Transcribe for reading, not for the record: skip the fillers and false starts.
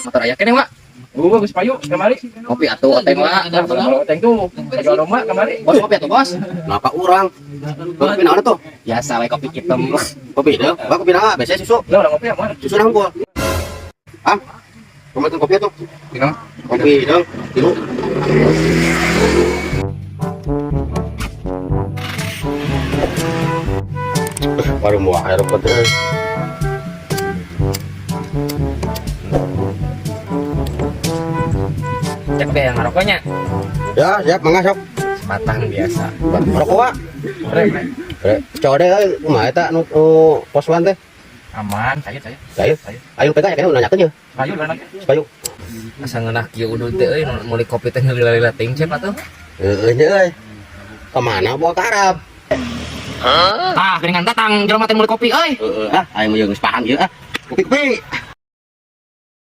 Motor aya keneh, Wak. Gua geus payu kamari. Ngopi atuh oteng, Wak. Kalau oteng tuh jual domba kamari. Bos, ngopi atuh, Bos. Kenapa urang? Kopi naon tuh? Biasa we, kopi hitam. Kopi deh. Bang, kopi naon? Biasanya susu. Lah, urang ngopi apa? Susu nang gua. Ah. Kamu kopi tuh? Minum. Kopi dong. Tilu. Baru mau air putih. Cek deh yang ngarokoknya. Ya, siap, mangga sok. Sebatang biasa. Rokok, Wak. Pre, pre. Pre, code euy, kumaha eta nu nu posuan teh? Aman, saya saya. Saya. Ayo pegang ya, kayaknya nanyakeun ye. Payu urang lagi. Payu. Asa ngeunah kieu udud teh euy, meuli kopi teh lila-lila teuing cep atuh. Heeh nya euy. Kemana bawa ke Arab? Tah, geuningan datang jelema teh meuli kopi euy. Heeh, ah, aing mah geus paham ieu ah. Kopi kopi.